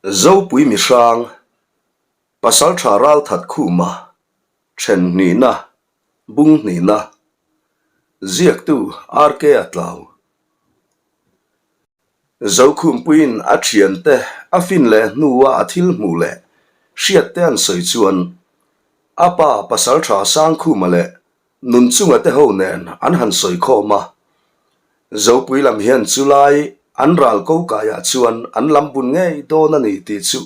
Zopui mihrang, Pasaltha Ralthat Khuma, Then hnihna, Bung hnihna, Ziaktu RK a tlau. Zokhumpuiin a thiante a fin leh hnua a thil hmuh leh hriatte an sawi chuan a pa Pasaltha Sangkhuma leh Nunchunga te ho nen an han sawi khawm a, Zopui lam hian chulai an ral ko kaiah chuan an lam bun ngei dawn a ni tih chu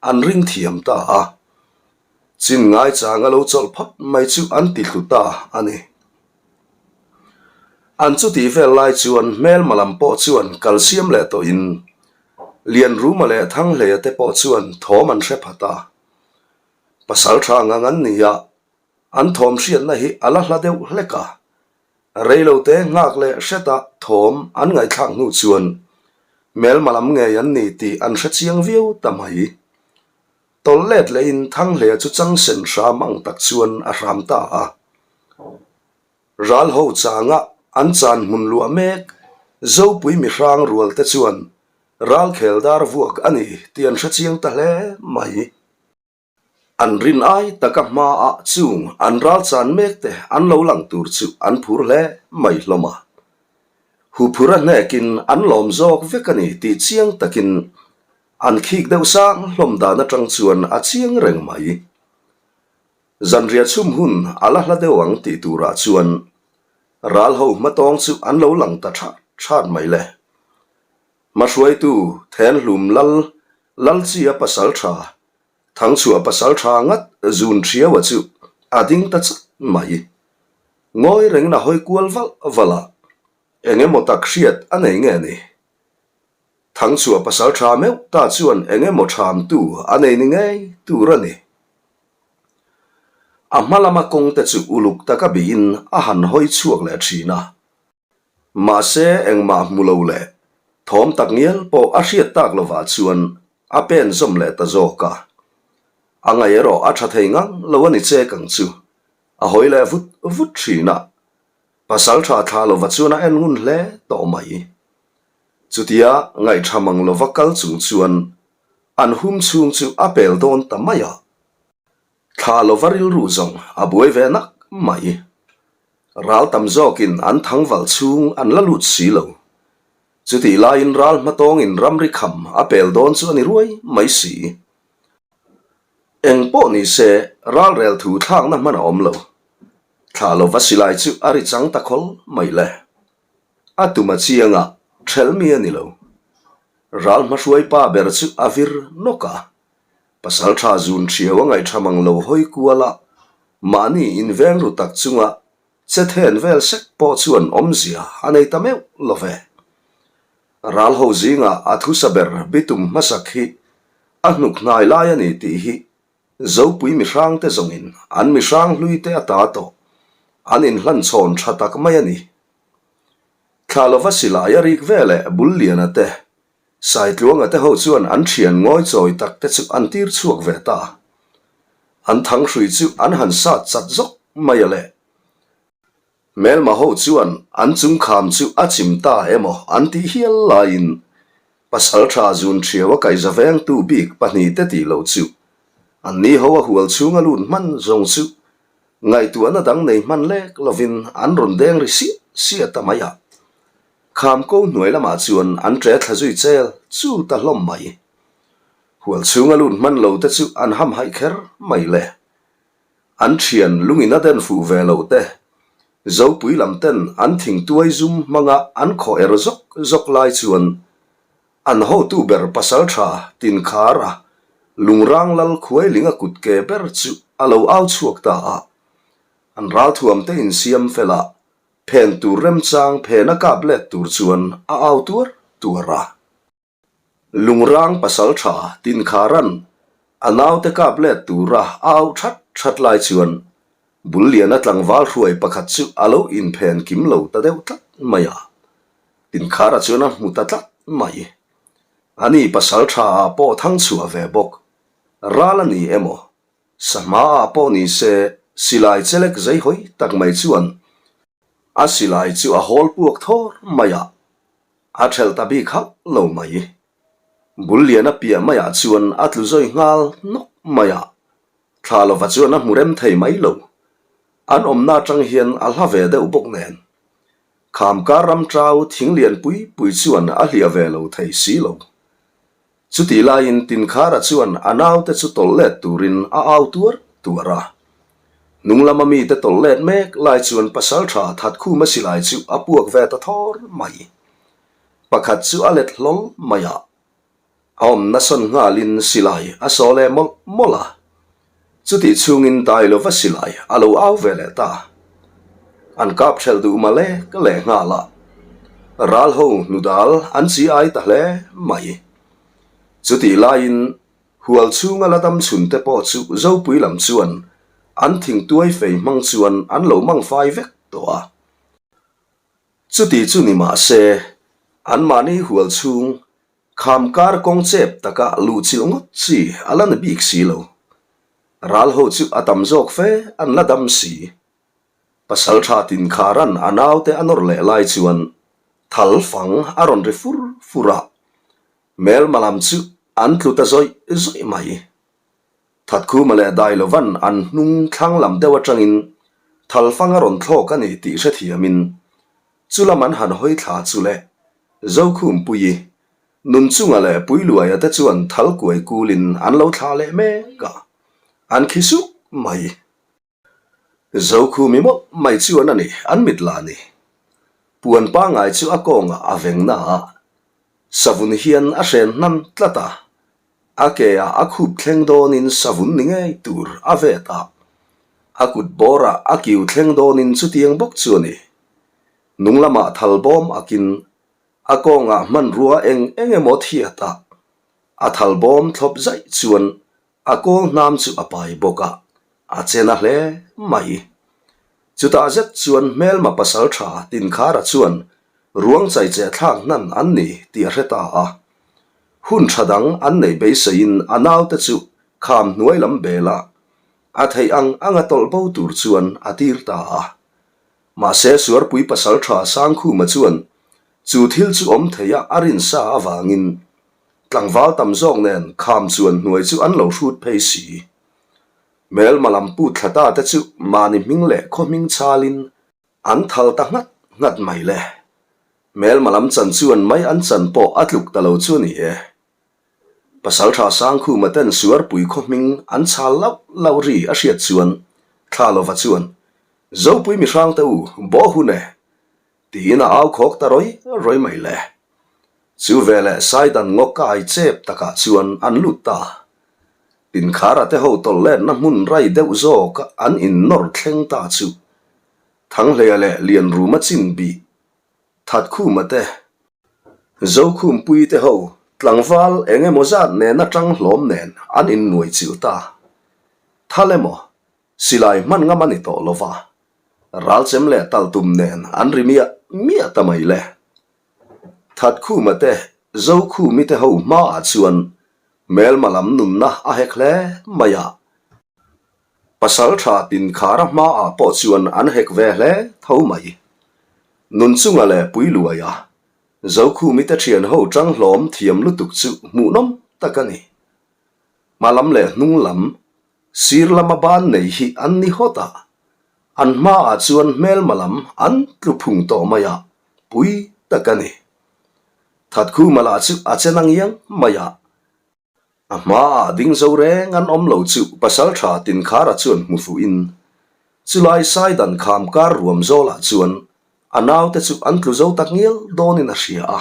an ring thiam ta a. Chin ngaichang a lo chawlh phawt mai chu an ti hlu ta a ni. An chutih vel lai chuan hmelma lam pawh chuan kal siam leh tawhin Lianruma leh Thanghleia te pawh chuan thawm an hre phat a. Pasal tha ngang an ni a, An thawm hriatna hi a la hla deuh hlek a, reilote nghak leh hreta thawm an ngaihthlak hnu chuan hmelma lam ngei an ni tih an hre chiang viau ta mai. Tawlh let lehin Thanghlea chu changsen hram ang tak chuan a hram ta a. Ral ho changa an chan hmun luah mek Zopui mihrang rual te chuan ralkhel dar vuak a ni tih an hre chiang ta hle mai. An rin ai taka hmaah chung an ral chan mek te an lo lang tur chu an phur hle mai hlawm a. Huphura hnekin an lawm zawk vek a ni tih chiang takin an khik deuh sang hlawm dan atang chuan a chiang reng mai. Zanriah chhum hun a la hla deuh ang tih turah chuan ral ho hmatawng chu an lo lang ta that that mai le. Hmahruaitu Thenhlum Lal Lalchia pasal tha Thangchhuah pasal tha ngat zun thiaua chu a ding ta chat mai. Ngawi rengin a hawi kual valh valh a, eng emaw tak hriat a nei nge ni? Thangchhuah pasal tha meuh ta chuan eng emaw thamtu a nei ni ngei tur a ni. A hma lama kawngte chu uluk taka bihin a han hawi chhuak leh thin a. Mahse, engmah hmu lo leh thawm tak ngial pawh a hriat tak lovah chuan a pen zawm leh ta zawk a. A ngaih erawh a tha thei ngang lo a ni chek ang chu. A hawi leh vut vut thin a. Pasal tha thla lova chuan a en ngun hle tawh mai. Chutia ngaihṭha mang lova kal chung chuan an hum chhung chu a pel dawn ta mai a. Thla lova rilru zawng a buai ve nak mai. Ral tam zawkin an thangval chhung an la lut si lo. Chutih laiin ral hmatawngin ramri kham a pel dawn chu a ni ruai mai si. Eng pawh ni se ralrel thu thlakna hman a awm lo. Thla lova silai chu a ri chang ta khawl mai le. A tum a chianga ṭhelh mi a ni lo. Ral hmahruai pa ber chu a vir nawk a. Pasal tha zun thiau a ngaihṭha mang lo hawi kual a, mahni inveng ru tak chunga che then vel sek pawh chuan awmzia a nei ta meuh lo ve. Ral ho zinga a thusa ber bitum hmasak hi a hnuk hnai lai a ni tih hi Zopui mihrangte zawngin an mihrang hluite a ta tawh an inhlanchhawn tha tak mai a ni. Thla lova silai a rik veleh Bulliana te Saitluanga te ho chuan an thian ngawi chawi tak te chu an tir chhuak ve ta. An thanghrui chu an han sat chat zawk mai a le. Hmelma ho chuan an chungkham chu a chim ta emaw an tih hial laiin Pasaltha zun thiau a kaihza vengtu bik pahnihte tih loh chu an ni ho a hual chhunga lut hman zawng chu ngaihtuahna dang nei hman lek lovin an rawn deng ri siah siah ta mai a. Kham ko hnuai lamah chuan an ṭe thla zui chel chul ta hlawm mai. Hual chhunga lut hman lo te chu an hamhaih kher mai le. An ṭhian lungin a den fuh ve lo te, Zopui lam ten an thingtuai zum hmanga an khawh er zawk zawk lai chuan an hotu ber pasalṭha Tinkhara lungrang lal khuailinga kut ke ber chu a lo au chhuak ta a. An ralthuam te insiam fel a, Phen tur remchang phena kap let tur chuan a au tuar tuar a. Lungrang pasal tha Tinkharan a naute kap let tura a au that that lai chuan Bulliana tlangval hruai pakhat chu a lo inphen kim lo ta deuh tlat mai a. Tinkhara chuan a hmu ta tlat mai. Ani pasal tha ah pawh thang chhuah ve bawk. Ral a ni emaw Sahma ah pawh ni se, silai chelek zei hawi tak mai chuan a silai chu a hawl puak thawr mai a, a thelh ta bik hauh lo mai. Bulliana piah maiah chuan a tlu zawi nghal nawk mai a, thla lova chuan a hmu rem thei mai lo. An awmna atang hian a hla ve deuh bawk nen. Khamkar ram tau thing lian pui pui chuan a hliah ve lo thei si lo. Chutih laiin Tinkhara chuan a naute chu tawlh let turin a au tuar tuar a. Hnung lama mite tawlh let mek lai chuan pasaltha Thatkhuma silai chu a puak ve ta thawr mai. Pakhat chu a let hlawl mai a. A awmna sawn nghalin silai a saw leh mawlh mawlh a. Chutih chhungin dai lova silai a lo au ve leh ta. An kap hrelh duh mah lek leh nghal a. Ral ho hnudal an chi ai ta hle mai. Chutih laiin hual chhunga la dam chhun te pawh chu Zopui lam chuan an thingtuai fei hmang chuan an lo mang fai vek tawh a. Chuti chu ni mah se, anmahni hual chhung kham kar kawng chep taka luhchilh ngawt chi a la ni bik si lo. Ral ho chu a tam zawk fe an la dam si. Pasal tha Tinkharan a naute a nawr leh lai chuan thal fang a rawn ri fur fur a, hmelma lam chu an tlu ta zawih zawih mai. Thatkhuma leh Dailovan an hnung thlang lam deuh atangin thalfang a rawn thlawk a ni tih hrethiamin chulam an han hawi thla chu le Zokhumpuii, Nunchunga leh Puiluaia te chuan thal kuai kulin an lo thlah leh mek a, an khi suk mai. Zokhumi mawlh mai chuan a ni, an mit la ni. Puan pangngai chu a kawngah a veng na a, savun hian a hren hnan tlat a, a ke ah a khup thleng dawnin savun ni ngei tur a vet a, a kut bawrah a kiu thleng dawnin chutiang bawk chu a ni. Nung lamah thal bawm akin a kawngah hmanrua eng eng emaw thiat a, a thal bawm thlawp zaih chuan A kawl hnam chu a pai bawk a, a che na hle mai. Chutah zet chuan hmelma pasal tha Tinkhara chuan ruang chaicheh thlak hnan an ni tih a hre ta a. Hun tha dang an neih beiseiin a naute chu kham hnuai lam bel a, a theih ang anga tawlh bo tur chuan a tir ta a. Mahse Suarpui pasal tha Sangkhuma chuan chu thil chu awm theia a rinsa avangin Tlangval tam zawk nen kham chuan hnuai chu an lo hrut phei si. Hmelma lam put thla ta te chu mahni hming leh khaw hming chalin an thal ta nghat nghat mai le. Hmelma lam chan chuan mai an chan pawh a tluk ta lo chu a ni e. Pasaltha Sangkhuma ten Suarpui khaw hming an chal lauh lauh ri a hriat chuan Thlalova chuan, Zopui mihrangte u, bawh hun e! Tiin a au khawk ta rawi rawi mai le. Chu veleh Saidan ngaw kai chep takah chuan an lut ta. Tinkhara te ho tawlh letna hmun rai deuh zawk an innawr thleng ta chu Thanghleia leh Lianruma chin bih Thatkhuma te, Zokhumpui te ho tlangval eng emaw zat nena tang hlawm nen an innuai chilh ta. Thal emaw Silai hman ngam a ni tawh lo va, ralchem leh taltum nen an ri miah miah ta mai le. Thatkhuma te, Zokhumi te ho hmaah chuan hmelma lam nunna a hek hle mai a, Pasaltha Tinkhara hmaah pawh chuan an hek ve hle tho mai. Nunchunga leh Puiluaia, Zokhumi te thian ho tang hlawm thiam lutuk chu hmuhnawm tak a ni. Hma lam leh hnung lam Sir lama ban nei hi an ni hawt a, an hmaah chuan hmelma lam an tlu phung tawh mai a, pui tak a ni. Thatkhuma lah chu a che nang iang mai a, a hmaah ding zo reng an awm lo chu Pasaltha Tinkhara chuan hmu fuhin chulai Saidan kham kar ruam zawlah chuan a naute chu an tlu zo tak ngial dawnin a hria a,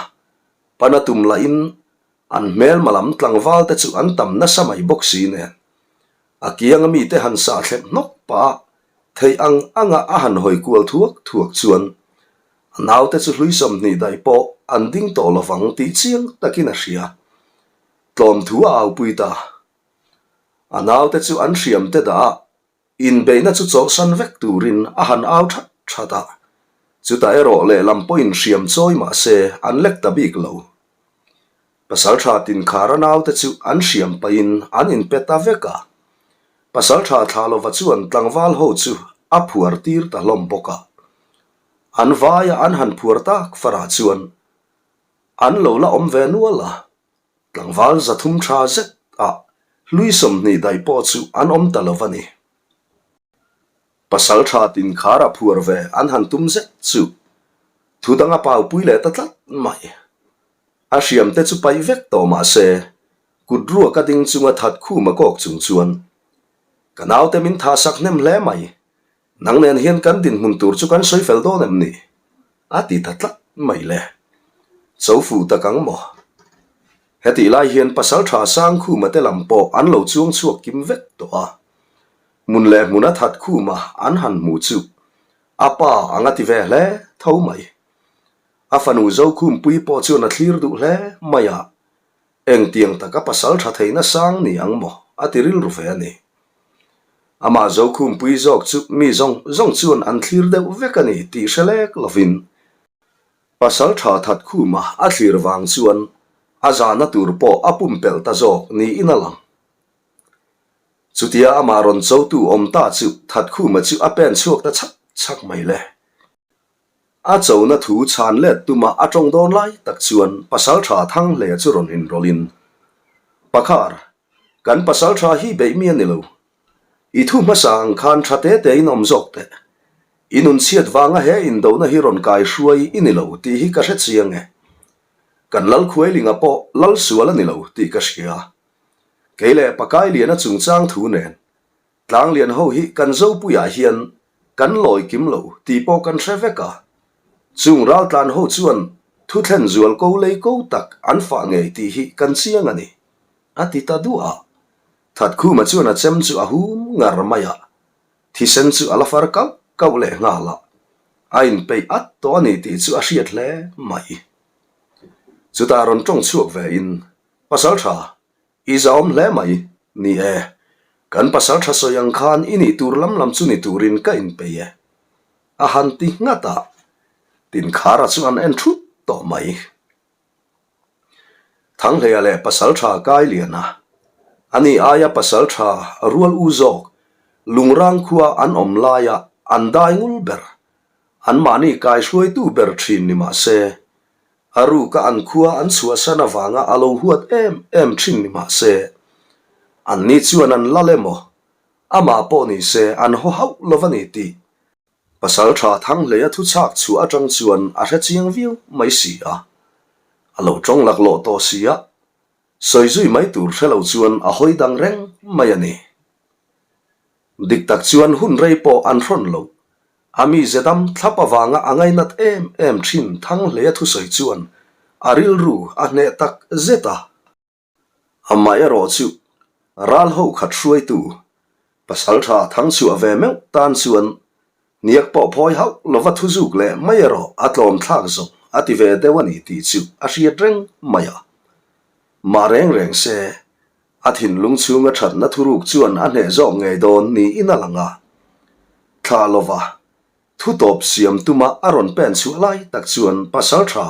pana tum lahin An hmelma lam tlangval te chu an tam nasa mai bawk si nen. A kianga mite han sah thlep hnawk pah a, theih ang anga a han hawi kual thuak thuak chuan a naute chu hlui 20 daih pawh an ding tawh lovang tih chiang takin a hria. Tlawm thu a aupui ta. A naute chu an hriam te dah a, Inbeihna chu chawlhsan vek turin a han au that that a, chutah erawh lehlam pawhin hriam chawi mah se an lek ta bik lo. Pasaltha Tinkhara naute chu an hriam pahin an inpe ta vek a, Pasaltha Thlalova chuan tlangval ho chu a phuar tir ta hlawm bawk a. An vaia an han phuar tak farah chuan an lo la awm ve nual a. Tlangval 300 tha zet ah hlui 20 daih pawh chu an awm ta lo a ni. Pasal tha tin khar a phuar ve an han tum zet chu thu dang a paupui leh ta tlat mai. A hriam te chu paih vek tawh mah se kut ruak a ding chunga that khum a kawk chung chuan ka naute min tha sak hnem hle mai. Nang nen hian kan dinhmun tur chu kan sawi fel dawn em ni? A ti ta tlat mai le. Cho fuh tak ang maw? Hetih lai hian Pasaltha Sangkhuma te lam pawh an lo chuang chhuak kim vek tawh a. Hmun leh hmuna that khuma an han hmu chu a pa ang a ti ve hle tho mai. A fanu Zokhumpui pawh chuan a thlir duh hle mai a, Engtiang taka pasal tha theihna sang ni ang maw? a ti rilru ve a ni. Amah Zokhumpui zawk chu mi zawng zawng chuan an thlir deuh vek a ni tih hre lek lovin pasal tha that khuma a thlir vang chuan a zahna tur pawh a pumpelh ta zawk niin a lang. Chutia amah rawn chotu awm ta chu Thatkhuma chu a pen chhuak ta chhak chhak mai le. A chona thu chhan let tuma a tawng dawn lai tak chuan Pasaltha Thanghleia chu rawn inrawlhin, Pakhar, kan Pasaltha hi beih mi a ni lo. I thu hmasa ang khan tha te tein awm zawk teh. I nun chhiat vanga he indona hi rawn kai hruai i ni lo tih hi ka hre chiang e. Kan Lalkhuailinga pawh lal sual a ni lo tih ka hria. Kei leh Pakailiana chungchang thu nen Tlanglian ho hi kan Zopuiah hian kan lawi kim lo tih pawh kan hre vek a. Chung raltlan ho chuan thuthlen zual ko lei ko tak an fah ngei tih hi kan chiang a ni, a ti ta duah a. Thatkhuma chuan a chem chu a hum ngar mai a, thisen chu a la far kauh kauh leh nghal a, a inpeih at tawh a ni tih chu a hriat hle mai. Chutah rawn tawng chhuak ve in, Pasaltha, I zahawm hle mai. Ni e, kan pasal tha sawi ang khan i nih tur lam lam chu ni turin ka inpei e. A han ti nghat a, Tinkhara chu an en thut tawh mai. Thanghleia leh pasal tha Kailiana, ani aia pasal tha rual u zawk Lungrang khua an awm laia an dai ngul ber, anmahni kaihruaitu ber thin ni mah se, A ruka an khua an chhuahsan avanga a lo huat em em thin ni mah se, anni chuan an lal emaw, amah pawh ni se an haw hauh lo va ni tih Pasal tha Thanghleia thu chhak chhuah atang chuan a hre chiang viau mai si a. A lo tawng laklawh tawh si a, sawi zui mai tur hre lo chuan a hawi dang reng mai a ni. Dik tak chuan hun rei pawh an hrawn lo A mize dam thlap avanga a ngainat em em thin Thanghleia thusawi chuan a rilru a hneh tak zet a. Amaherawh chu ral ho khat hruaitu Pasaltha Thangchhuah ve meuh tan chuan hniak pawh phawi hauh lova thuzuk leh mai erawh a tlawm thlak zawng a ti ve deuh a ni tih chu a hriat reng mai a. Mah reng reng se A thinlung chhunga thatna thuruk chuan a hneh zawk ngei dawn niin a lang a. Thla lova thu tawp siam tuma a rawn pen chhuah lai tak chuan Pasaltha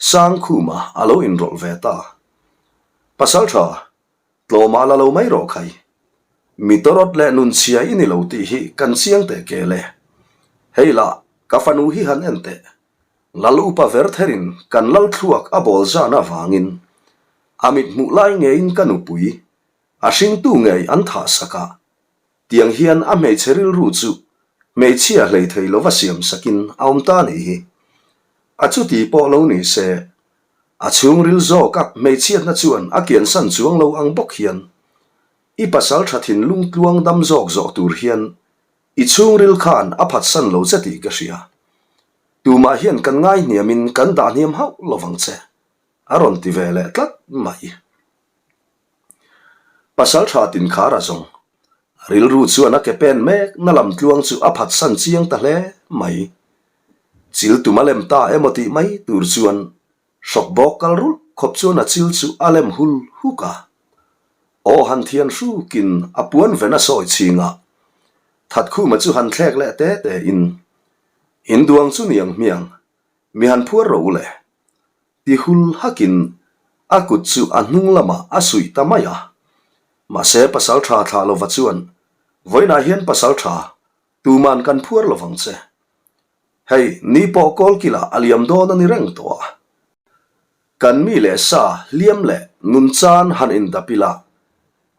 Sangkhuma a lo inrawlh ve ta. Pasaltha, tlawmah la lo mai rawh khai. Mi tawrawt leh nunchhia i ni lo tih hi kan chiang teh kel e. Hei lah, ka fanu hi han en teh. Lal upa ver therin kan lal thluak a bawl zan avangin a mit hmuh lai ngeiin ka nupui, a hringtu ngei an thah sak a, tiang hian a hmeichhe rilru chu hmeichhia hlei thei lova siam sakin a awm ta nih hi. A chuti pawh lo ni se, a chhungril zawka hmeichhiatna chuan a kiansan chuang lo ang bawk hian i pasal tha thinlung tluang dam zawk zawh tur hian I chhungril khan a phatsan lo che tih ka hria. Tumah hian kan ngai hniamin kan dah hniam hauh lovang che, a rawn ti ve leh tlat mai. Pasal tha Tinkhara zawng, a rilru chuan a ke pen mek na lam tluang chu a phatsan chiang ta hle mai. Chil tum a lem ta emaw tih mai tur chuan Hrawk bawk kal rulh khawp chuan a chil chu a lem hul huk a. Aw han thian hrukin a puan ven a sawi chhing a. Thatkhuma chu han thlek leh te te in, In duang chu niang hmiang, mi han phuar rawh u le. Ti hul hakin a kut chu a hnung lamah a suih ta mai a. Mahse Pasaltha thlah lova chuan, Vawiinah hian Pasaltha, tuman kan phuar lovang che. Hei, ni pawh kawlkilah a liam dawn a ni reng tawh a. Kan mi leh sa hliam leh nun chan han indap ila,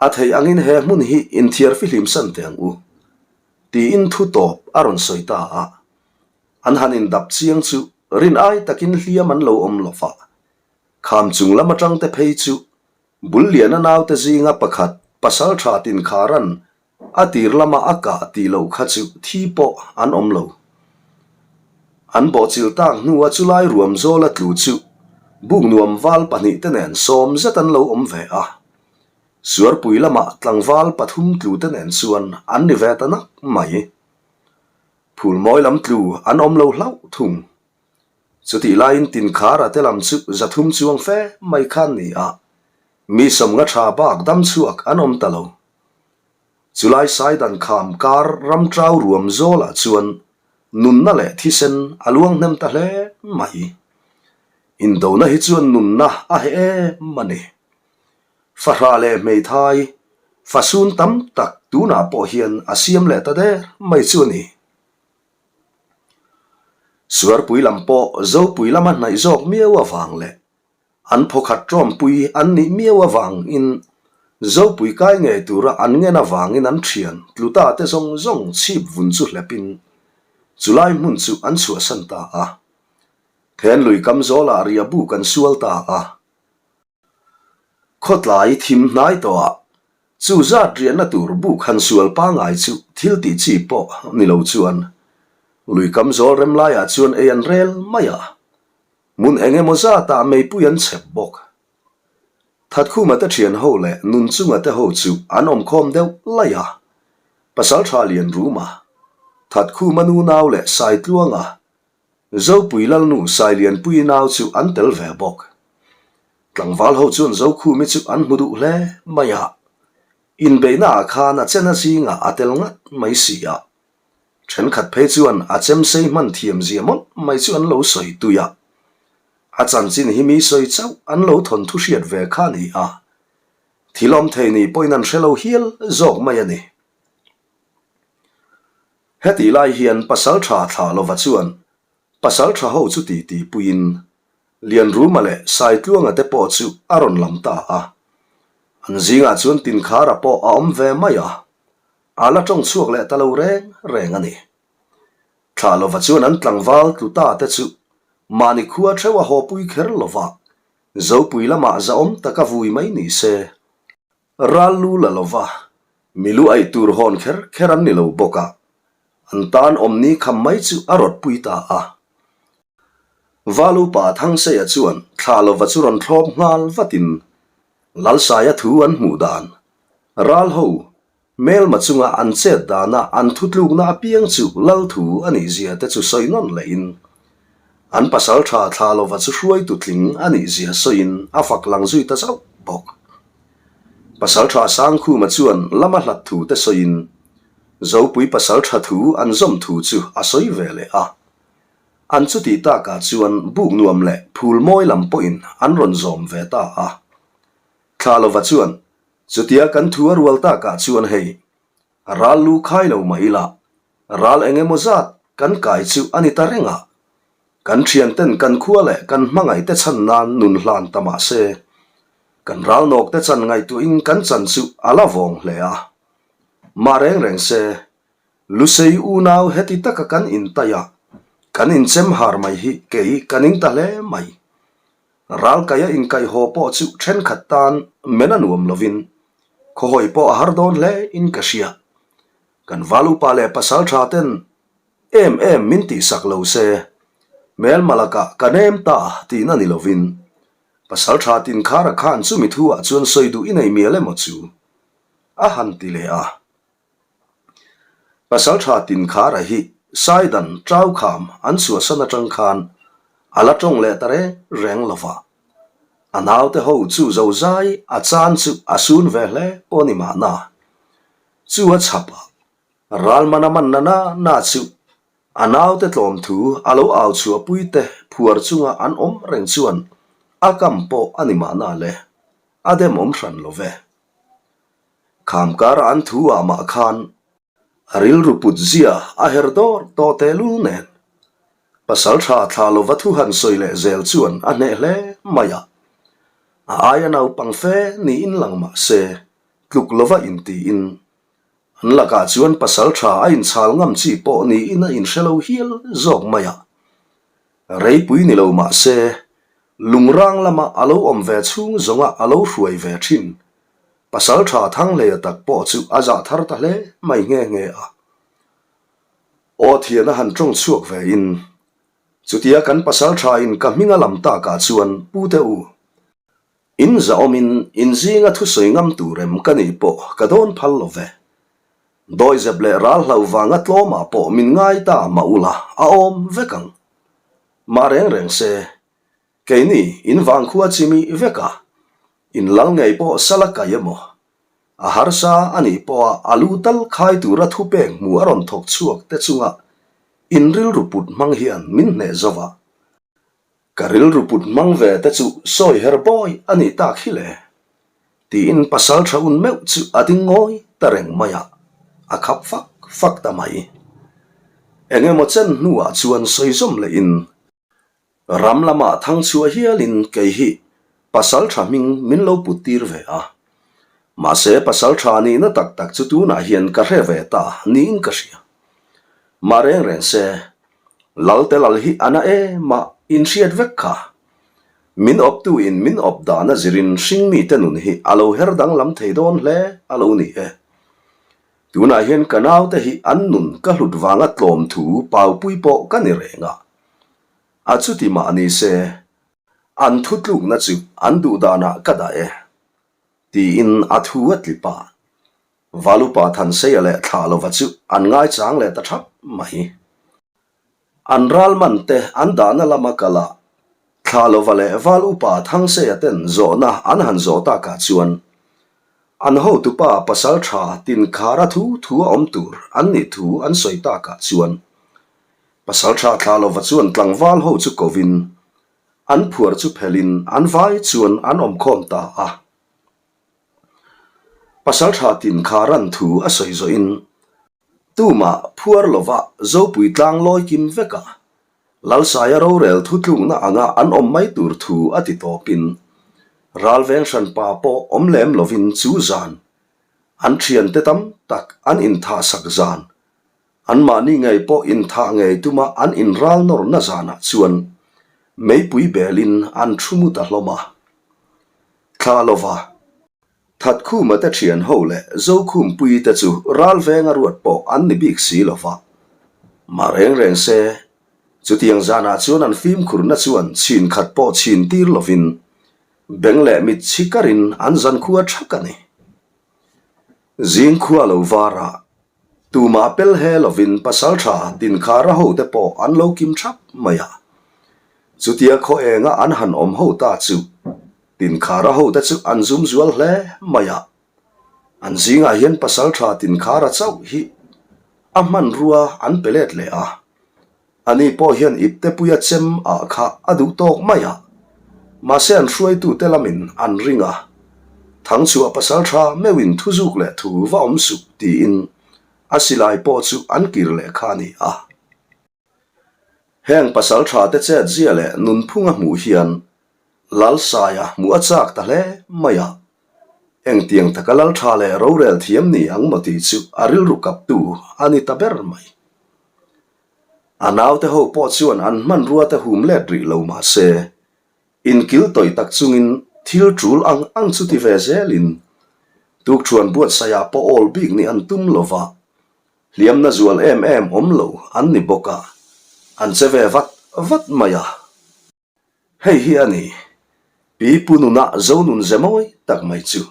a theih angin he hmun hi inthiar fihlim san teh ang u, tiin thu tawp a rawn sawi ta a. An han indap chiang chu rin ai takin hliam an lo awm lo va, kham chung lam atang te phei chu bul liana naute zinga pakhat pasal tha tinkharan A tir lama a kah tih loh kha chu thi pawh an awm lo. An bawhchilh tak hnua chulai ruam zawl a tlu chu buk nuam val pahnihte nen sawm zet an lo awm ve a. Suarpui lamah tlangval pathum tlute nen chuan an ni ve ta nak mai. Phulmawi lam tlu an awm lo hlauh thung. Chutih laiin Tinkhara te lam chu 300 chuang fe mai khan ni a, mi 50 tha bak dam chhuak an awm ta lo. Chulai Saidan kham kar ram trau ruam zawlah chuan nunna leh thisen a luang hnem ta hle mai. Indona hi chuan nunna a heh em a ni. Fahra leh hmeithai, fasun tam tak tunah pawh hian a siam leh ta der mai chu a ni. Suarpui lam pawh Zopui lama hnaih zawk miau avang leh an phawkhat tawmpui an nih miau avangin Zopui kai ngei tura an ngen avangin an thian tluta te zawng zawng chhip vun chu hlepin chulai hmun chu an chhuahsan ta a. Thenlui kam zawlah riahbuk an sual ta a. Khawtlai thim hnai tawhah chu zat riahna tur buk han sual pangai chu thil tih chi pawh ni lo chuan lui kam zawl rem laiah chuan ei an rel mai a, hmun eng emaw zatah meipui an chhep bawk. Thatkhuma te thian ho leh Nunchunga te ho chu an awm khawm deuh laih a, Pasaltha Lianruma, Thatkhuma nunau leh Saitluanga, Zopui Lalnu Sailianpuii nau chu an tel ve bawk. Tlangval ho chuan Zokhumi chu an hmu duh hle mai a, inbeihna ah khan a chena zingah a tel ngat mai si a. Thenkhat phei chuan a chemsei hman thiam zia mawlh mai chu an lo sawi tui a. A chanchin hi mi sawi chauh an lo thawn thu hriat ve kha a ni a, thil awm thei ni pawhin an hre lo hial zawk mai a ni. Hetih lai hian Pasalṭha thlah lova chuan Pasalṭha ho chu titi puiin Lianruma leh Saitluanga te pawh chu a rawn lam ta a. An zingah chuan Tinkhara pawh a awm ve mai a, a la ṭawng chhuak leh ta lo reng reng a ni. Thlah lova chuan an tlangval tlu ta te chu mahni khua ṭheuh a hawpui kher lova Zopui lamah zahawm taka vui mai ni se. Ral lu la lova, mi lu aih tur hawn kher kher an ni lo bawk a, an tan awmni kham mai chu a rawt pui ta a. Valupa Thangseia chuan thla lova chu rawn thlawp nghal vatin Lalsaia thu an hmuh dan, ral ho hmelma chunga an chet dana an thutlukna apiang chu lal thu a nih zia te chu sawi nawn lehin an pasal tha thla lova chu hruaitu tling a nih zia sawiin a fak lang zui ta zauh bawk. Pasal tha Sangkhuma chuan lama hlat thu te sawiin Zopui pasal tha thu an zawm thu chu a sawi ve leh a. An chutih takah chuan buk nuam leh phul mawi lam pawhin an rawn zawm ve ta a. Thla lova chuan chutia kan thu a rual takah chuan hei ral lu khai lo mah ila ral eng emaw zat kan kai chu a ni ta reng a. Kan thianten kan khua leh kan hmangaihte chhan nan nun hlan ta mah se, kan ralnawkte chan ngaihtuahin kan chan chu a la vawng hle a. Mah reng reng se, Lusei unau heti taka kan intaih a, kan inchem har mai hi kei ka ning ta hle mai. Ralkaia inkaihhaw pawh chu thenkhat tan men a nuam lovin, khawhawi pawh a har dawn hle in ka hria. Kan val upa leh pasal tha ten Em em min tihsak lo se, hmelma lakah ka nem ta tihna ni lovin, pasal tha Tinkhara khan chumi thu ah chuan sawi duh i nei mial emaw chu? a han ti leh a. Pasal tha Tinkhara hi Saidan Traukham an chhuahsan atang khan a la tawng leh ta reng reng lova. A naute ho chu zozai a chan chu a sun ve hle pawh ni mahna, chu a chhap a Ralmana manna na na chu a naute tlawm thu a lo au chhuahpui te phuar chunga an awm reng chuan a kam pawh a ni mahna le, a dem awm hran lo ve. Kham kara an thu ah mah khan a rilru put zia a her dawr tawh tehlul nen pasal tha thla lova thu han sawi leh zel chuan a hneh hle mai a. A aia naupang fe niin lang mah se, tluk lova intiin an lakah chuan pasal tha a inchhal ngam chi pawh niin a inhre lo hial zawk mai a. Reipui ni lo mah se, lungrang lama a lo awm ve chhung zawnga a lo hruai ve thin pasal tha Thanghleia tak pawh chu a zah thar ta hle mai nghe nghe a. Aw thian a han tawng chhuak ve in, Chutia kan pasal tha in ka hming a lam takah chuan Pute u, in zahawmin in zinga thusawi ngam tur em ka nih pawh ka dawn phal lo ve. Dawizep leh ral hlau vanga tlawmah pawh min ngai ta mah ula a awm vek ang. Mah reng reng se, keini in vangkhua chimi vek a, in lal ngei pawh sala kai emaw A harsa a nih pawha a lu tal khai tura thupek hmu a rawn thawk chhuak te chunga in rilru put hmang hian min hneh zo va. Ka rilru put hmang ve te chu sawi her bawi a nih tak hi le? Tiin pasal tha un meuh chu a ding ngawi ta reng mai a, a khap fak fak ta mai. Eng emaw chen hnuah chuan sawi zawm lehin Ram lamah thang chhuah hialin kei hi pasal tha hming min lo put tir ve a. Mahse pasal tha nihna tak tak chu tunah hian ka hre ve ta niin ka hria. Mah reng reng se, Lalte lal hi a na em a, in hriat vek kha. Min awptu in min awp dan a zirin hringmite nun hi a lo her danglam thei dawn hle a lo ni e. Tunah hian ka naute hi an nun ka hlut vanga tlawm thu paupui pawh ka ni reng a. A chuti mah ni se, an thutlukna chu an duh danah ka dah e, tiin a thu a tlip a. Valupa Thanseia leh Thlalova chu an ngaichang leh ta thap mai. An ralman te an dahna lama kal a, Thlalova leh Valupa Thangseia ten zawhna an han zawh takah chuan an hotupa pasal tha Tinkhara thu thu a awm tur an nih thu an sawi takah chuan Pasal tha thla lova chuan tlangval ho chu kovin an phuar chu phelhin an vai chuan an awm khawm ta a. Pasal tha tin kha ran thu a sawi zawhin tumah phuar lova Zopui tlang lawi kim vek a, Lalsaia rorel thutlukna anga an awm mai tur thu a ti tawpin ralveng hranpa pawh awm lem lovin chu zan an thiante tam tak an inthahsak zan Anmahni ngei pawh inthah ngei tuma an inral nawrna zanah chuan meipui belin an thu mu ta hlawm a. Thla lova Thatkhuma te thian ho leh Zokhumpuii te chu ral venga ruat pawh an ni bik si lova. Mah reng reng se, chutiang zanah chuan an fimkhurna chuan chhin khat pawh chhin tir lovin beng leh mit chhi karin an zankhua thak a ni. Zingkhua lo varah Tumah pel he lovin pasaltha Tinkhara hote pawh an lo kim thap mai a. Chutia khaw enga an han awm ho ta chu Tinkhara hote chu an zum zual hle mai a. An zingah hian pasaltha Tinkhara chauh hi a hmanrua an pe let leh a. Ani pawh hian iptepuia chem ah kha a duh tawk mai a, mahse an hruaitute lamin an ring a, Thangchhuah pasal tha meuhin thuzuk leh thu va awm suh tiin a silai pawh chu an kir leh kha a ni a. Heng pasal tha te chet zia leh nunphung a hmuh hian Lalsaia hmuh a chak ta hle mai a, engtiang taka lal tha leh rorel thiam ni ang maw tih chu a rilru kaptu a ni ta ber mai. A naute ho pawh chuan an hmanrua te hum let rih lo mah se, inkil tawih tak chungin thil tul ang ang chu ti ve zelin tukṭhuan buatsaihah pawh awl bik nih an tum lo va, hliamna zual em em awm lo an ni bawk a, an che ve vat vat mai a. Hei hi a ni, Pi Pu nuna Zonun ze mawi tak mai chu.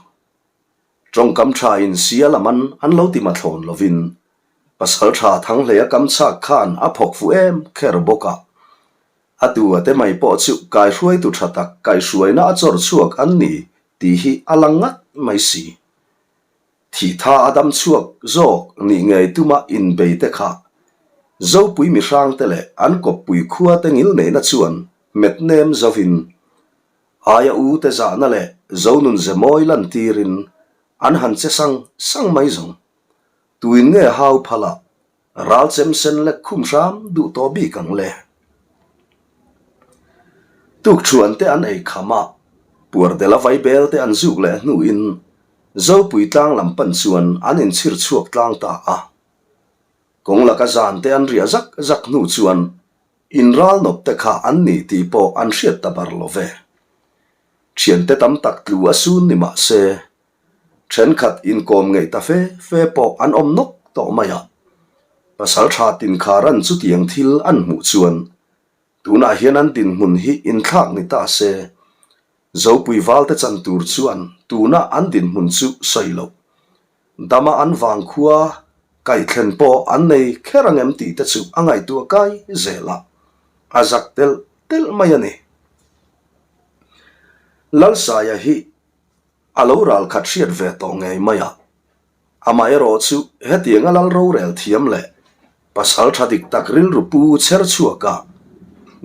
Tawngkam tha in sia laman an lo ti mathlawn lovin, pasal tha Thanghleia kam chhak khan a phawk fuh em kher bawk a. A tu a te mai pawh chu kaihruaitu tha tak kaihhruaina a chawr chhuak an ni tih hi a lang ngat mai si. Thitha a dam chhuak zawk nih ngei tuma inbei te kha Zopui mihrangte leh an kawppui khua te ngil neihna chuan hmet nem zovin aia u te zahna leh Zonun ze mawi lantirin an han che sang sang mai zawng. Tuin nge hau phala Ral chem sen lek khum hram duh tawh bik ang le. Tukṭhuan te an ei kham a. Puardela vaibel te an zuk leh hnuin Zopui tlang lam pan chuan an inchhir chhuak tlang ta a. Kawng laka zan te an riah zak zak hnu chuan inral nawp te kha an ni tih pawh an hriat ta bar lo ve. Thiante tam tak tlu a sun ni mah se, thenkhat inkawm ngeih ta fe fe pawh an awm nawk tawh mai a. Pasal tha tinkharan chutiang thil an hmuh chuan Tunah hian an dinhmun hi inthlak ni ta se, Zopui valte chan tur chuan tuna an dinhmun chu sawi loh. Dama an vangkhua kaihthlen pawh an nei kher ang em tih te chu a ngaihtuah kai zel a, a zak telh telh mai a ni. Lalsaia hi a lo ralkhat hriat ve tawh ngei mai a. Amaherawhchu hetianga lal rorel thiam leh pasal tha dik tak rilru pu chher chhuaka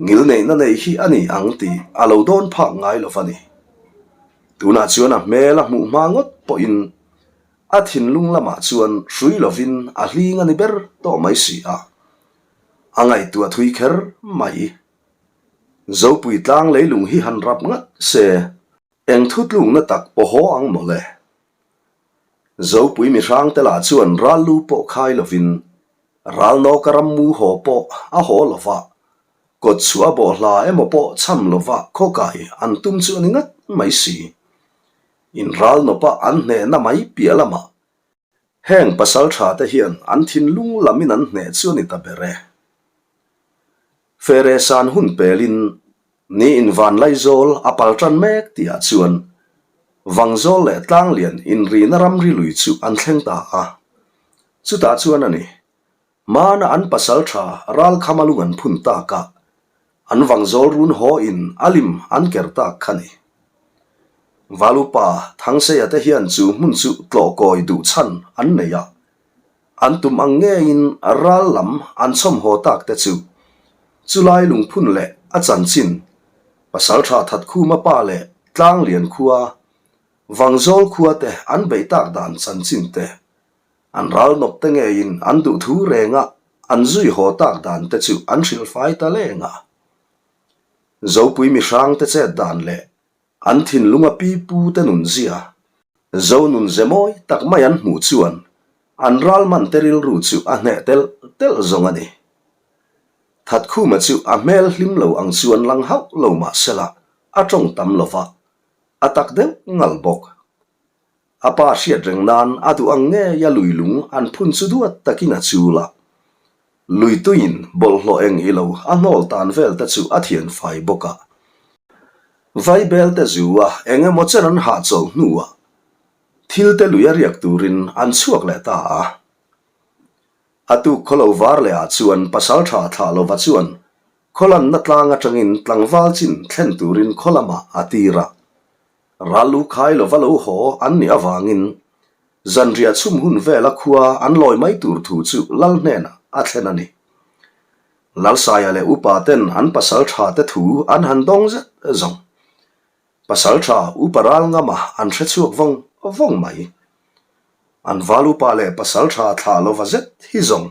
ngilneihna nei hi a ni ang tih a lo dawn phak ngai lo va ni. Tunah chuan a hmel a hmuh hma ngawt pawhin a thinlung lamah chuan hrui lovin a hling a ni ber tawh mai si a, a ngaihtuah thui kher mai. Zopui tlang leilung hi han rap ngat se eng thutlukna tak pawh haw ang mawle. Zopui mihrang te lah chuan ral lu pawh khai lovin ral nawka ram mu haw pawh a haw lo va, kawt chhuah a bawh hla emaw pawh cham lo va khawkai an tum chu a ni ngat mai si. In ral nawpa an hnehna mai piah lamah heng pasal tha te hian an thinlung lamin an hneh chu a ni ta ber e. Fere san hun pelin Ni in van Laizawl a pal tan mek tihah chuan Vangzawl leh Tlanglian inrihna ramri lui chu an thleng ta a. Chutah chuan a ni, hmana an pasal tha Ralkhama lung an phun tak a, an Vangzawl run haw in a lim an ker tak kha ni. Valupa Thangseia te hian chu hmun chu tlawh kawi duh chhan an nei a, An tum ang ngeiin ral lam an chhawmhaw tak te chu chulai lungphun leh a chanchin Pasaltha Thatkhuma pa leh Tlanglian khua, Vangzawl khua te an beih tak dan chanchin te, an ral nawp te ngeiin an duhthu renga an zui haw tak dan te chu an hrilhfai ta leng a. Zopui mihrang te chet dan leh An thinlunga pi pu te nun zia, zo nun ze mawi tak mai an hmuh chuan an ral man te rilru chu a hneh telh telh zawng a ni. Thatkhuma chu a hmel hlim lo ang chuan lang hauh lo mah sela a tawng tam lo va, a tak deuh ngal bawk. A pa hriat reng nan a duh ang ngei a lui lung an phun chu duat takin a chul a. Lui tuiin bawlhhlawh eng i lo a hnawl tan vel te chu a thian fai bawk a. Vaibel te zu a eng emaw chen an hahchawlh hnuah thil te lui a riak turin an chhuak leh ta a. A tuk khawlo var leh ah chuan pasaltha thlah lova chuan khawlanna tlang atangin tlangval chin thlen turin khaw lamah a tir a. Ral lu khai lova lo haw an nih avangin zanriah chhum hun vela khua an lawi mai tur thu chu Lal hnenah a thlen a ni. Lalsaia leh upa ten an pasal tha te thu an han dawng zet zawng. Pasal tha upa ral ngama an hre chhuak vawng vawng mai. An val upa leh pasal tha thlah lova zet hi zawng.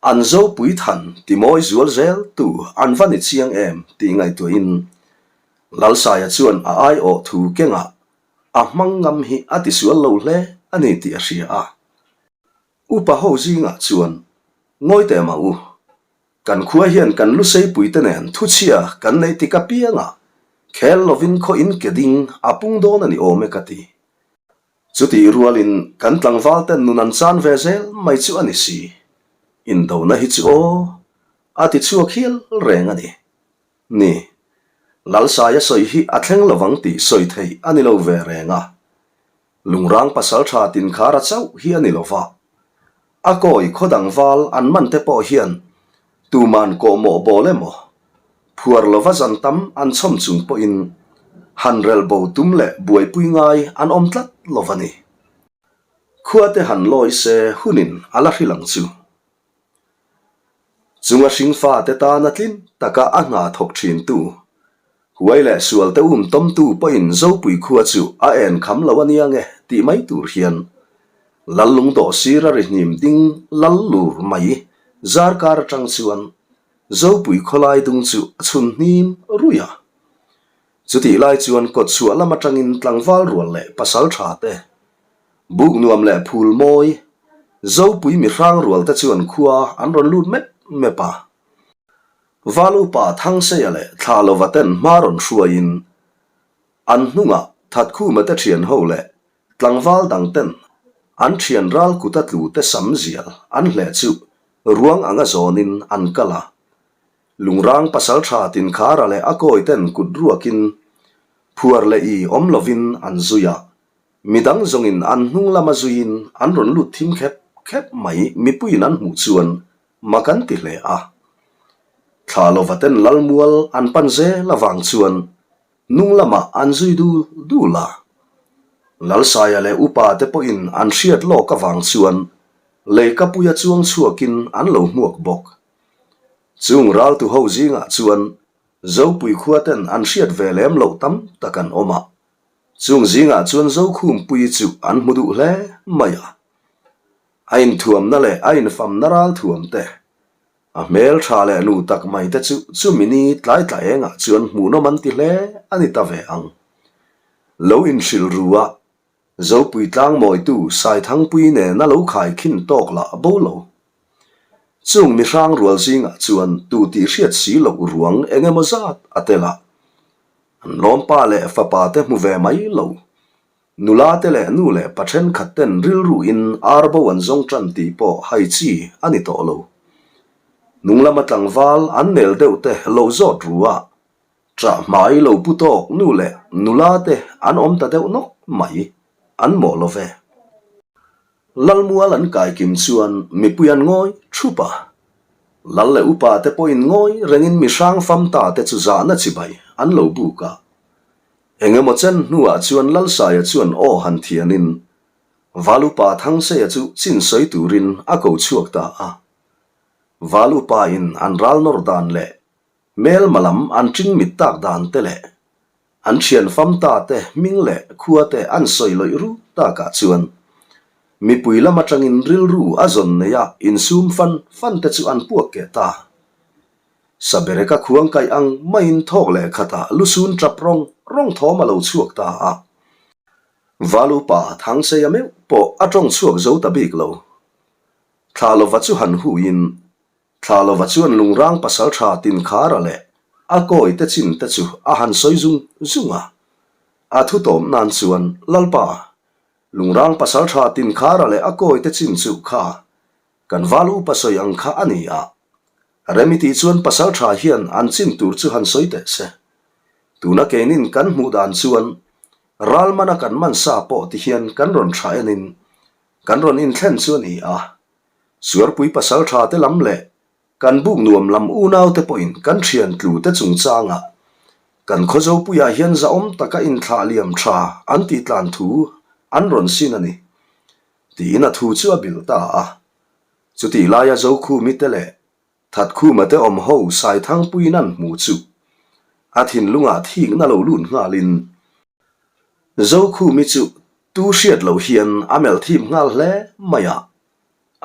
An Zopui than timawi zual zel tu an va ni chiang em tih ngaihtuahin Lalsaia chuan a aiawh thu kengah a hmang ngam hi a tisual lo hle a ni tih a hria a. Upa ho zingah chuan ngawi teh mah u, kan khua hian kan luseipui te nen thuchhia kan neih tik apiangah khel lovin khaw in ke ding a pung dawn a ni awm e ka ti. Chutih rualin kan tlangval ten nun an chan ve zel mai chu a ni si. Indona hi chu aw, a ti chhuak hial reng a ni. Ni, Lalsaia sawi hi a thleng lovang tih sawi theih a ni lo ve reng a. Lungrang pasaltha tinkhara chauh hi a ni lo va. A kawi khaw dang val an man te pawh hian tuman kawhmawh bawl emaw, phuar lova zan tam an chhawm chung pawhin han rel bo tum leh buaipui ngai an awm tlat lo va ni. Khua te han lawi se hunin a la hrilh ang chu. Chunga hringfa te tana tlin taka a hna thawk thintu, huai leh sual te um tawmtu pawhin Zopui khua chu a en kham lo a nia nge tih mai tur hian Lallung dawh sira ri hnim ding lal lur mai zarkar atang chuan Zopui khawlai dung chu a chhun hnim ruih a. Chutih lai chuan kawtchhuah lam atangin tlangval rual leh pasal tha te, buk nuam leh phul mawi, Zopui mihrang rual te chuan khua an rawn lut mep mep a. Val upa Thangseia leh Thlalova ten hma rawn hruaiin an hnungah Thatkhuma te thian ho leh tlangval dang ten an thian ral kuta tlu te sam zial an hleh chu ruang anga zawnin an kal a. Lungrang pasal tha Tinkhara leh a kawi ten kut ruakin phuar leh i awm lovin an zui a, midang zawngin an hnung lama zuiin an rawn lut thim khep khep mai mipuiin an hmuh chuan mak an ti hle a. Thla lova ten Lalmual an pan zel avang chuan hnung lamah an zui dul dul a. Lalsaia leh upa te pawhin an hriat lawk avang chuan leikapuia chuang chhuakin an lo hmuak bawk. Chung raltu ho zingah chuan Zopui khua ten an hriat ve lem loh tam tak an awm a, chung zingah chuan Zokhumpui chu an hmu duh hle mai a. A inthuamna leh a infamna ralthuam te, a hmel tha leh nu tak mai te chu chumi ni tlai tla engah chuan hmuhnawm an ti hle a ni ta ve ang. Lo inhrilh ru a, Zopui tlangmawitu Saithangpui nena lo khaikhin tawk lah bo lo. Chung mi hrang rual zingah chuan tu tih hriat si loh ruang eng emaw zat a tel a, an lawmpa leh fapa te hmu ve mai lo. Nula te leh nu leh pa thenkhat ten rilru in ar bo an zawng tan tih pawh hai chi a ni tawh lo. Nung lama tlangval an nel deuh te lo zawt ru a, Chah hmai lo pu tawk nu leh nula te an awm ta deuh nawk mai, an mawh lo ve. Lalmual an kai kim chuan mipui an ngawi thup a. Lal leh upa te pawhin ngawi rengin mi hrang fam ta te chu zahna chibai an lo buk a. Eng emaw chen hnuah chuan Lalsaia chuan aw han thianin Val upa Thangseia chu chin sawi turin a ko chhuak ta a. Val upa in an ral nawr dan leh Hmelma lam an ṭing mit tak dan te leh an ṭhian fam ta te hming leh khua te an sawi lawih rut takah chuan mipui lam aṭangin rilru a zawn nei a insum fan fan te chu an puak keh ta. Sabereka khuang kaih ang maiin thawk leh khatah lusun ṭap rawng rawng thawm a lo chhuak ta a. Valupa Thangseia meuh pawh a ṭawng chhuak zo ta bik lo. Thla lova chu han huiin Thla lova chuan lungrang pasal tha Tinkhara leh a kawi te chin te chu a han sawi zung zung a. A thu tawm nan chuan, Lalpa, lungrang pasal tha Tinkhara leh a kawi te chin chu kha kan val upa sawi ang kha a ni a. Remi tih chuan pasal tha hian an chin tur chu han sawi teh se. Tuna keinin kan hmuh dan chuan ral mana kan man sa pawh ti hian kan rawn tha enin kan rawn inthlen chu a ni a. Suarpui pasal tha te lam leh kan buk nuam lam unau te pawhin kan thian tlu te chungchangah kan khawzopuiah hian zahawm taka inthlah liam tha an tih tlan thu an rawn sin a ni, tiin a thu chu a bilh ta a. Chutih laia Zokhumi te leh Thatkhuma te awm ho Saithangpuiin an hmu chu a thinlungah thikna lo lut nghalin Zokhumi chu tu hriat loh hian a melh thip nghal hle mai a,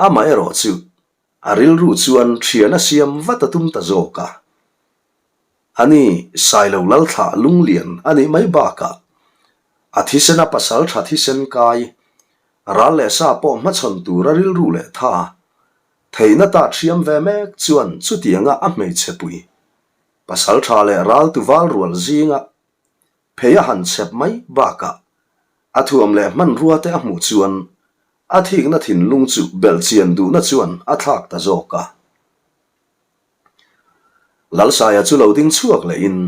amaherawh chu a rilru chuan thian a siam vat a tum ta zawk a. Ani Sailo Lalthlah lunglian a nih mai bakah a thisena pasal tha thisen kai ral leh sa pawh hmachhawn tura rilru leh tha Theihna ta thiam ve mek chuan chutianga a hmeichhe pui, pasal tha leh ral tuval rual zinga phei a han chhep mai bakah a thuam leh hmanrua te a hmuh chuan a thikna thinlung chu belhchian duhna chuan a thlak ta zawk a. Lalsaia chu lo ding chhuak lehin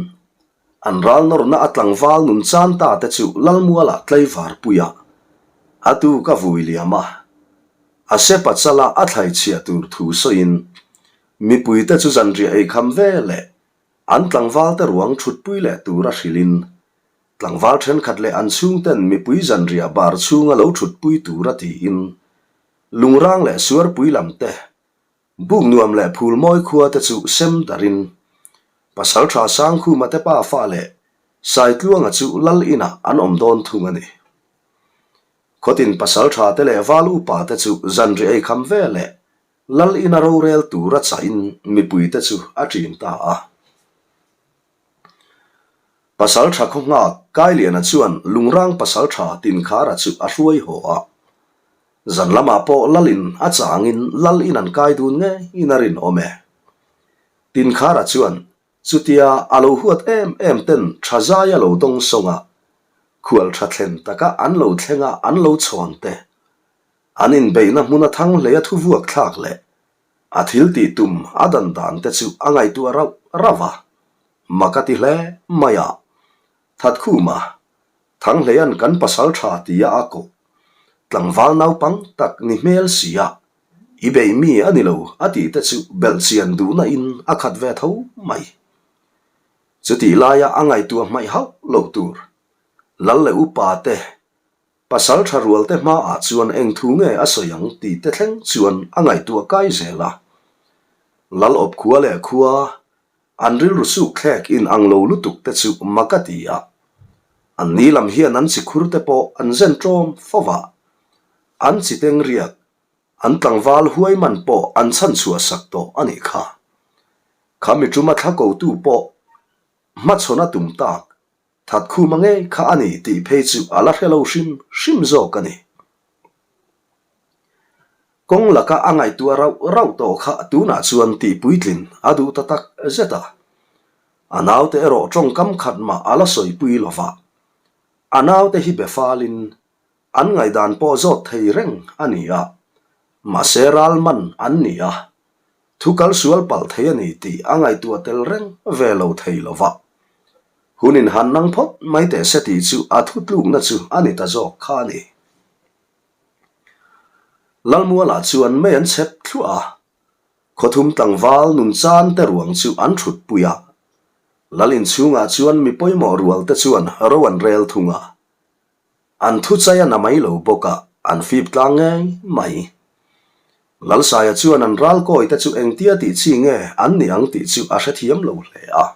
an ral nawrna a tlangval nun chan ta te chu Lalmuala tlaivar puia a tuk a vui liam a, a sepa chala a thlai chhiah tur thu sawiin mipuite chu zanriah eikham ve leh an tlangvalte ruang thutpui leh tura hrilhin tlangval thenkhat leh an chhungten mipui zanriah bar chhunga lo thutpui tura tiin lungrang leh suarpui lam te Buk nuam leh phul mawi khua te chu sem darin Pasal tha Sangkhuma te pa fa leh Saitluanga chu lal inah an awm dawn thung a ni. Khawtin pasal tha te leh val upa te chu zanri ei kham ve leh lal ina rorel tura chahin mipui te chu a ṭin ta a. Pasalṭha khaw nghak Kailiana chuan Lungrang pasalṭha Tinkhara chu a hruai haw a. Zan lamah pawh Lalin a changin Lal in an kai dun ngeiin a rinawm e. Tinkhara chuan chutia a lo huat em em ten tha zai a lo dawng sawng a, khual tha thlen taka an lo thleng a an lo chhawn te, an inbeihna hmuna thang hleia thu vuak thlak leh A thil tih tum a dan dan te chu a ngaihtuah rauh rauh a, mak a ti hle mai a. Thatkhuma, Thanghleian kan pasal tha tia a koh. Tlangval naupang tak ni hmel si a, i beih mi a ni lo a tih te chu belh chian duhna in a khat ve tho mai. Chutih laia a ngaihtuah hmaih hauh lo tur Lal leh upa te Pasal tha rualte hmaah chuan eng thu nge a sawi ang tih te thleng chuan a ngaihtuah kai zel a. Lal awp khua leh khua, an rilru suk thlek in ang lo lutuk te chu mak a ti a. An ni lam hian an chi khur te pawh an zen ṭawm fo va. An chi teng riak, an tlangval huai man pawh an chhan chhuah sak tawh a nih kha. Kha mi ṭuma thla kotu pawh hmachhawn a tum tak Thatkhuma ngei kha a ni tih phei chu a la hre lo hrim hrim zawk a ni. Kawng laka a ngaihtuah rauh rauh tawh kha tunah chuan tih puitlin a duh ta tak zet a. A naute erawh tawngkam khat mah a la sawipui lo va. A naute hi be falin an ngaihdan pawh zawt thei reng a ni a, mahse ral man an ni a, Thu kal sual palh thei a ni tih a ngaihtuah tel reng ve lo thei lo va. Hun in han nang phawt mai teh se tih chu a thu tlukna chu a ni ta zawk kha a ni. Lalmualah chuan mei an chhep thluah a, khawthum tlangval nun chan te ruang chu an thut pui a. Lal inchhungah chuan mi pawimawh rual te chuan ro an rel thung a. An thu chai a na mai lo bawk a, an fip tlang ngei mai. Lalsaia chuan an ral kawi te chu engtia tih chi nge an nih ang tih chu a hrethiam lo hle a.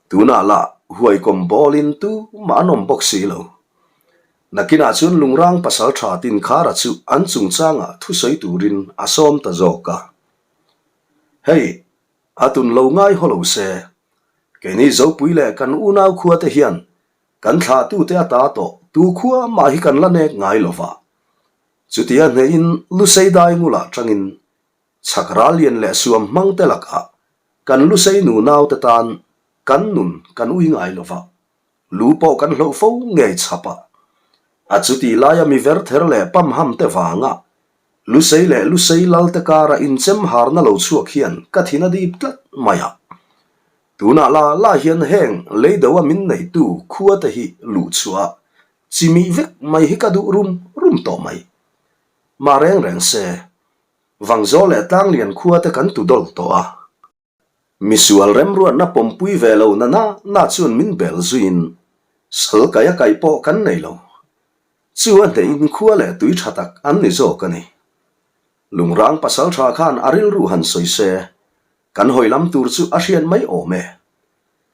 Tunah lah huaikawm bawlin tu mah an awm bawk si lo. Nakinah chuan Lungrang pasal tha Tinkhara chu an chungchangah thusawi turin a sawm ta zawk a. Hei, a tun lo ngai haw lo se, keini Zopui leh kan unau khua te hian Kan thlahtute a ta tawh, tu khua mah hi kan la nek ngai lo va. Chutia hnehin Lusei dai ngulah tangin chhak ral lian leh suam hmang te lakah kan Lusei nu naute tan kan nun kan ui ngai lo va, lu pawh kan hloh fo ngei chhap a. A chutih laia mi verther leh pamham te vanga Lusei leh Lusei lalte kara inchem harna lo chhuak hian ka thin a dip tlat mai a. Tunah la la hian heng lei deuha min neitu khua te hi luh chhuah chi mih vek mai hi ka duh rum rum tawh mai. Mah reng reng se, Vangzawl leh Tlanglian khua te kan tu dawl tawh a. Misual remruatna pawmpui ve lo na na na chuan min bel zuiin sal kaih a kaih pawh kan nei lo. Chu a hnehin khua leh tui tha tak an ni zawk a ni. Lungrang pasal tha khan a rilru han sawi se, kan hawi lam tur chu a hriat mai awm e.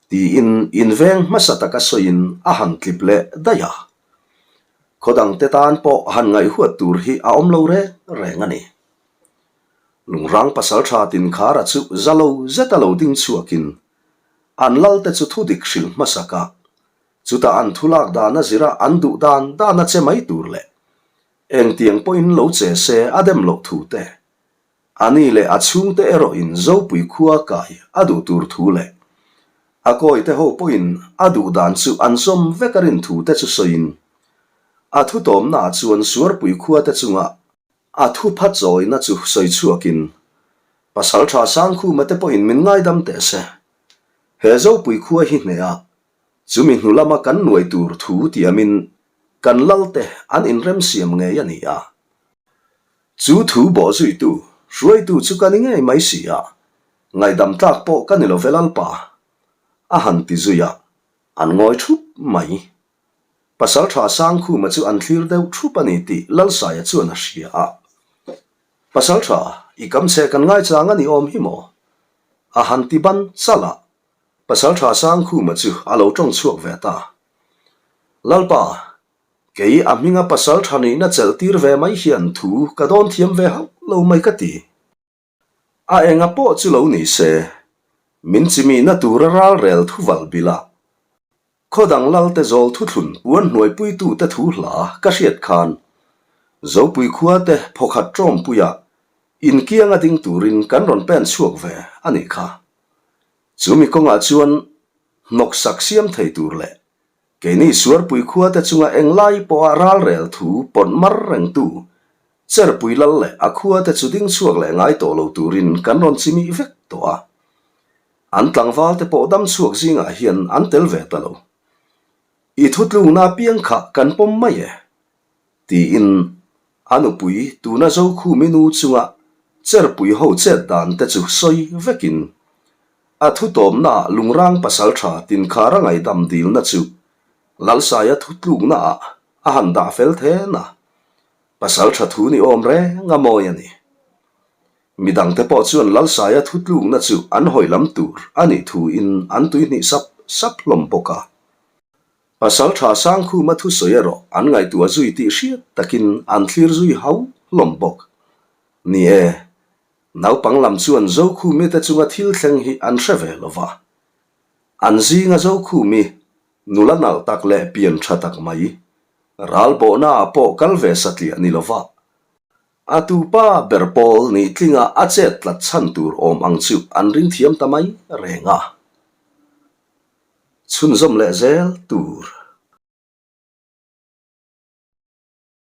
Tiin inveng hmasa taka sawiin a han tlip leh daih a. Khaw dangte tan pawh han ngaihhuat tur hi a awm lo reng reng a ni. Lungrang pasaltha Tinkhara chu za lo zeta lo ding chhuakin an lalte chu thu dik hrilh hmasak a, chutah an thu lak dana zira an duh dan dana che mai tur leh engtiang pawhin lo che se a dem loh thu te, a ni leh a chhungte erawhin Zopui khua kai a duh tur thu leh a kawite ho pawhin a duh dan chu an zawm vek a rin thu te chu sawiin a thutawmnaah chuan Suarpui khuate chungah A thupha chawina chu sawi chhuakin, Pasalṭha Sangkhuma te pawhin min ngaidam teh se. He Zopui khua hi hneh a, chumi hnu lama kan nuai tur thu tiamin kan lalte an inremsiam ngei a ni a. Chu thu bawhzuitu, hruaitu chu ka ni ngei mai si a, ngaihdam tlak pawh ka ni lo ve Lalpa, a han ti zui a, an ngawi ṭhup mai. Pasalṭha Sangkhuma chu an thlir deuh ṭhup a ni tih Lalsaia chuan a hria a. Pasalṭha, i kam che kan ngaichang a ni awm hi maw? A han ti ban chalh a. Pasalṭha Sangkhuma chu a lo ṭawng chhuak ve ta. Lalpa, kei a hminga pasalṭha nihna chelh tir ve mai hian thu ka dawn thiam ve hauh lo mai ka ti. A enga pawh chu lo ni se, min chimihna tura ralrel thuval bila. Khaw dang lalte zawl thuthlun puan hnuaipuitute thu hla ka hriat khan Zopui khuate phawkhat ṭawmpuiah inkianga ding turin kan rawn pen chhuak ve a nih kha. Chumi kawngah chuan hnawksak siam thei tur leh keini Suarpui khuate chunga englai pawha ralrel thu pawt mar rengtu Cherpui lal leh a khuate chu ding chhuak leh ngai tawh lo turin kan rawn chimih vek tawh a. An tlangval te pawh dam chhuak zingah hian an tel ve ta lo. I thutlungna apiang kha kan pawm mai e, tiin a nupui tuna Zokhumi nu chunga Cherpui ho chet dan te chu sawi vekin a thutawmnaah Lungrang pasaltha Tinkhara ngaihdam dilna chu Lalsaia thutluknaah a han dah fel then a, pasaltha thu ni awm reng a mawi a ni. Midangte pawh chuan Lalsaia thutlukna chu an hawi lam tur a nih thuin an tuihnih sap sap hlawm bawk a. Pasaltha Sangkhuma thusawi erawh an ngaihtuah zui tih hriat takin an thlir zui hau hlawm bawk. Ni e, naupang lam chuan Zokhumite chunga thil thleng hi an hre ve lo va. An zinga Zokhumi nula nalh tak leh pian tha tak mai, ralbawhnaah pawh kal ve satliah ni lo va, A tupa ber pawl nih tlinga a chet tlat chhan tur awm ang chu an ring thiam ta mai reng a. Chhunzawm leh zel tur.